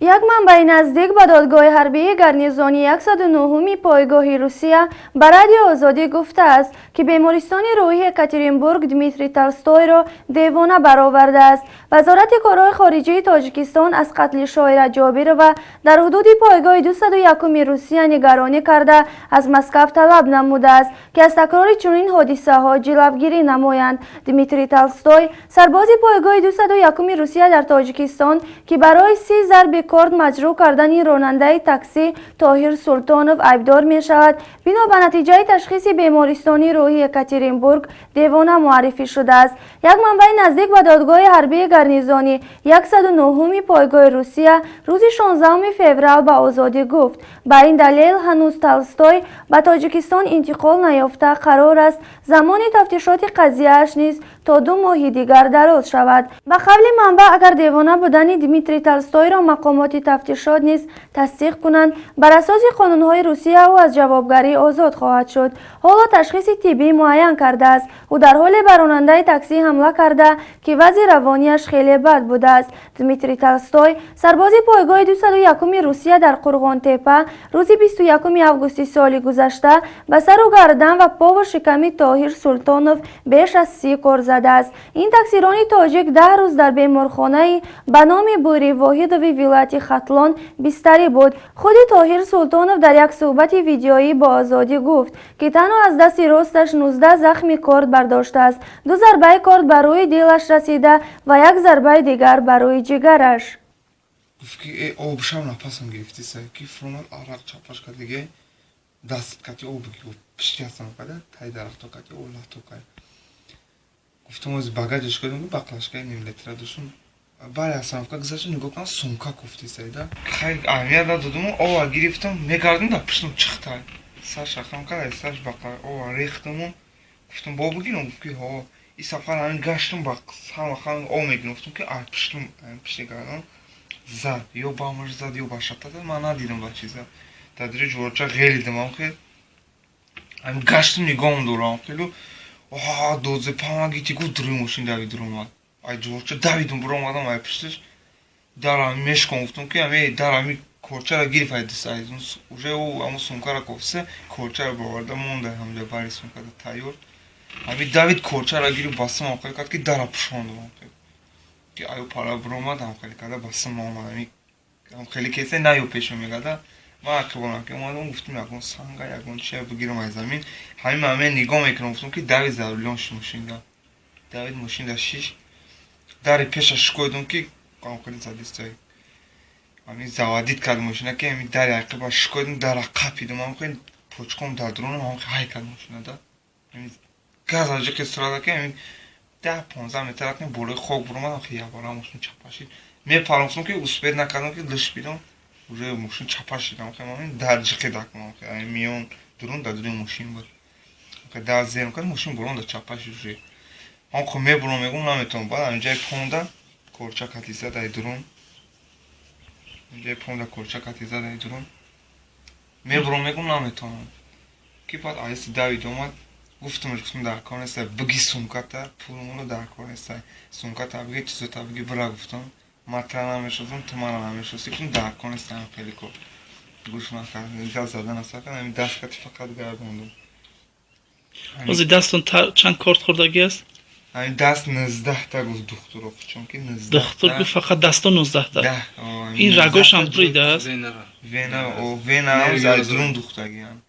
Як манбаи наздик ба додгоҳи ҳарбии гарнизони 109-уми пойгоҳи Русия ба Радиои Озодӣ гуфтааст, ки бемористони рӯҳии Екатеринбург Дмитрий Толстойро девона баровардааст. Вазорати корҳои хориҷии Тоҷикистон аз қатли Шоира Ҷобирова дар ҳудуди пойгоҳи 201-уми Русия нигаронӣ карда, аз Москав талаб намудааст, ки аз такрори чунин ҳодисаҳо ҷилавгирӣ намоянд. Дмитрий Толстой, сарбози пойгоҳи 201-уми Русия дар Тоҷикистон, ки барои 30 зарби корд маҷрӯҳ кардани ронандаи таксӣ Тоҳир Султонов айбдор мешавад, бино ба натиҷаи ташхиси бемористони рӯҳии Екатеринбург девона муаррифӣ шудааст. Як манбаи наздик ба додгоҳи ҳарбии гарнизони 109-уми пойгоҳи Русия рӯзи 16 феврал ба Озодӣ гуфт, ба ин далел ҳанӯз Толстой ба Тоҷикистон интиқол наёфта, қарор аст замони тафтишоти қазияаш низ то 2 моҳи дигар дароз шавад. Ба қавли манбаъ, агар девона будани Дмитрий Толстойро мақомоти тафтишот низ тасдиқ кунанд, бар асоси қонунҳои Русия ӯ аз ҷавобгарӣ озод хоҳад шуд. Ҳоло ташхиси тиббӣ муайян кардааст, ӯ дар ҳоле ба ронандаи таксӣ ҳамла карда, ки вазъи равонияш хеле бад будааст. Дмитрий Толстой, сарбози пойгоҳи 201-уми Русия дар Қурғонтепа, рӯзи 21 августи соли гузашта ба сару гардан ва пову шиками Тоҳир Султонов беш аз 30 кор задааст. Ин таксирони тоҷик 10 рӯз дар беморхонаи ба номи Бури Воҳидови вилояти Хатлон бистарӣ буд. Худи Тоҳир Султонов дар як суҳбати видеоӣ бо Озодӣ гуфт, ки танҳо аз дасти росташ 19 захми корд бардоштааст. Ду зарбаи корд ба рӯи дилаш расида ва як зарбаи дигар ба рӯи ҷигараш. Гуфт, ки э, обшам нафасам гирифтиса, ки фуромад, арақ чапаш кард, диге даст кати об гуфт, пишти ҳастам када тай дарахто кати об лато кард. Гуфтам, ози багажаш кардам, баклажкаи ним литра доштум. Бари остановка гузаштам, нигоҳ кардам, сумка кофтисайда. Хай, аҳамият надодуму ова гирифтам, мегардам, дар пуштам чихта. Сар шахам кард, сарш бақла ова рехтаму гуфтам, бо бигирам. Гуфт, ки ҳо. И сафар ҳамин гаштам, ба ҳама хам об мегирам. Гуфтам, ки ай пуштам, пишти гардам зад, ё ба маш зад, ё ба шапта зад, ман надидам ба чи зад. Дар дири ҷуворча ғелидам, ам хел ҳамин гаштам, нигоҳам дорам, хелу дозе помогите гуфт, дуруи мошин давид, дуромад. Ай ҷуворча давидум, буромадам ай пушташ, дар ҳами мешкон. Гуфтам, ки ами дар ҳами корчара гирифт, ай диса уже ӯ ҳамун сумкара кофтиса, корчара боварда монда ҳамҷа, бари сумкада тайёр. Ҳами давид, корчара гирифт, басам ам хел кард, ки дара пӯшондум, ам хел ки аю пара буромад, ам хеле карда басам омад. Ами ам хеле кесе наё пешо мегада. Ман ақибонам ки омадам, гуфтам, ягон санга, ягон чия бигирам аз замин. Ҳамин ман нигоҳ мекунам, гуфтам, ки давид, за рулём ши мошинда, давид, мошинда шиш, дари пеша шикоидум, ки ам хеле задистай, ҳамин заводить кард мошина, ки ҳамин дари ақиба шикоидум, дара қапидум, ам хеле почком дар дурунам, ам хеле ҳай кард мошина да, ҳамин газ аҷиқи сурата, ки ҳамин 10-15 метр рафтем, болои хок буромадам, хеле ябара мошин чапа шид. Мепарам, гуфтам, ки успеть накардам, ки лиш бидам, уже мошин чапа шидам. Хеле дар ҷиқи дакунам, миён дурун дар дуруни мошин буд, дар зерм кард, мошин бурон да чапа шид уже. Ман хо мебурам, мегум, наметавонам. Баъд ҳаминҷаи понда корча кати зад ай дурун, ҳаминҷаи понда корча кати зад ай дурун. Мебурам, мегум, наметавонам, ки баъд аиси давид омад. Гуфтамш, гуфтам, дар кор неста, биги сумката, пулмоно дар кор неста, сумката биги, чизота биги, бира. Гуфтам, ман тра намешносам, ту мара намешноси. Гуфтам, дар кор неста, хеле кор гӯш накард, гап задан насар кард, ҳамин даст кати фақат гардондум. Ҳозир дастон чанд корт хӯрдагӣ аст? Ҳамин даст 19-та гуфт духтуро, чунки Духтур гуфт, фақат дасто 19-та. Ин рагошам буридааст. Вена, венаам зад, дурун духтагиам.